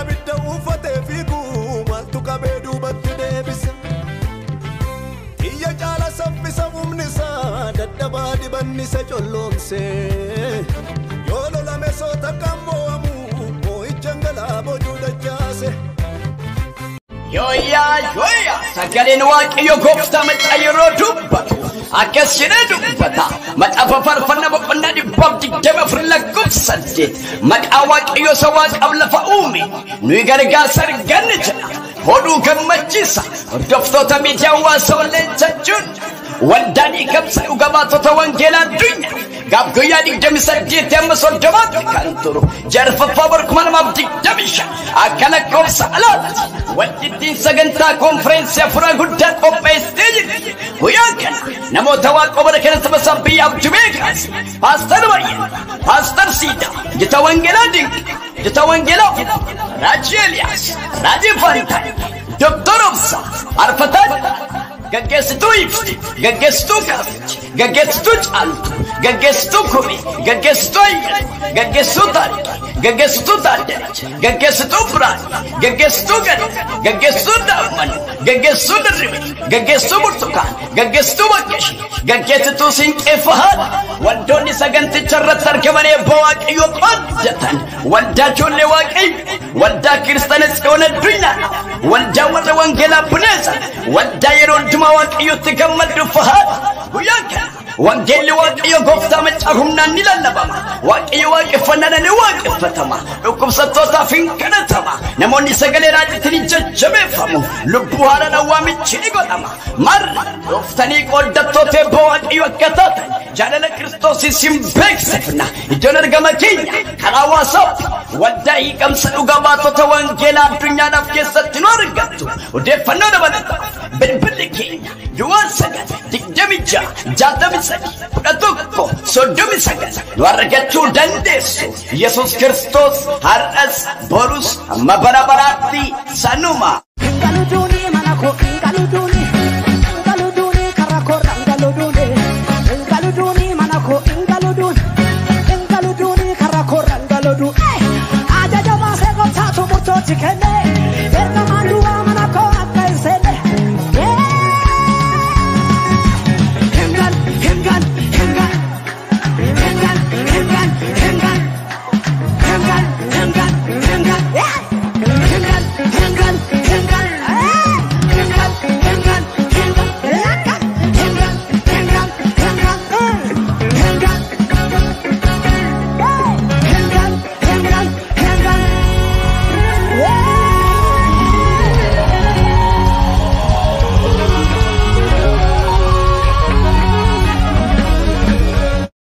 Abidda uffatee fiigu maaltu qabee duubatti deebisa? Xiyya caala saffisa humni isaa dadhabaa dibanni isa colloomse. Yoo lolame soota kan mo'amu moo'icha galaa boojuu dachaase. Yooyyaa yooyyaa sagaleen Waaqayyo gooftaa macaa yeroo dubbatu akkas jedhee dubbata. Macaafa Faarfannaa boqonnaa 124 lakkoofsa 8, maqaa Waaqayyo isa waaqaaf lafa uume nuyi gargaarsa arganne jedha. Hodhuu gammachiisa hordoftoota miidiyaa hawaasaa waliin jechuun waldaan hiikamsa dhuga baatota wangeelaa addunyaa gaaf guyyaa 28 amma 30tti kan turu jarfaffaa bara 2025 akka lakkoofsa alaatti waldittiin sagantaa konfireensii afuraa guddaa qopheessitee jirti. Guyyaan kana namoota waaqoo bara kana saba isaa biyyaaf jubee kaase Paastar Bayyana, Paastar Siidaa, Jita Wangeelaa Dinqi, Jita Wangeelaa Raajii Eliyaas, Raajii Fantaa, Doktor Obsa, Arfataa, gaggeessituu Ibsi, gaggeessituu Kaafichi, gaggeessituu Caaltu, gaggeessituu Kumi, gaggeessituu Ayyana, gaggeessituu Taarikii, gaggeessituu Taaddalachi, gaggeessituu Biraan, gaggeessituu Gadi, gaggeessituu Daamman, gaggeessituu Dirribe, gaggeessituu Burtukaan, gaggeessituu Baqqashi, gaggeessituu Siinqee Fahaadha. Waldoonni saganticha irratti argaman eebba Waaqayyoo qooddatan waldaa ijoollee Waaqayyo, waldaa Kiristaana Tsiyoon addunyaa, waldaa warra Wangeelaa Buneessa, waldaa yeroo hundumaa Waaqayyotti gammaddu Fahaadha. Guyyaan kana wangeelli Waaqayyo gooftaa macaa humnaan ni lallabama. Waaqayyo waaqeffannaan ni waaqeffatama. Dhukkubsattootaaf hin kadhatama. Namoonni sagalee raajiitiin ni jajjabeeffamu. Lubbuu haaraan waamichi ni godhama. Marri dhooftanii qooddattoota eebba Waaqayyo akka taatan jaalala Kiristoos isin beeksifna. Iddoon argama keenya karaa WhatsApp waldaa hiikamsa dhuga baatota wangeelaa addunyaadhaaf keessatti nu argattu. Odeeffannoo dabalataaf bilbilli keenya 09 26 63 11 39 nu argachuu dandeessu. Yesus Kiristoos har'as borus hamma bara baraatti sanuma. Hin galu duuni mana koo hin galu duuni.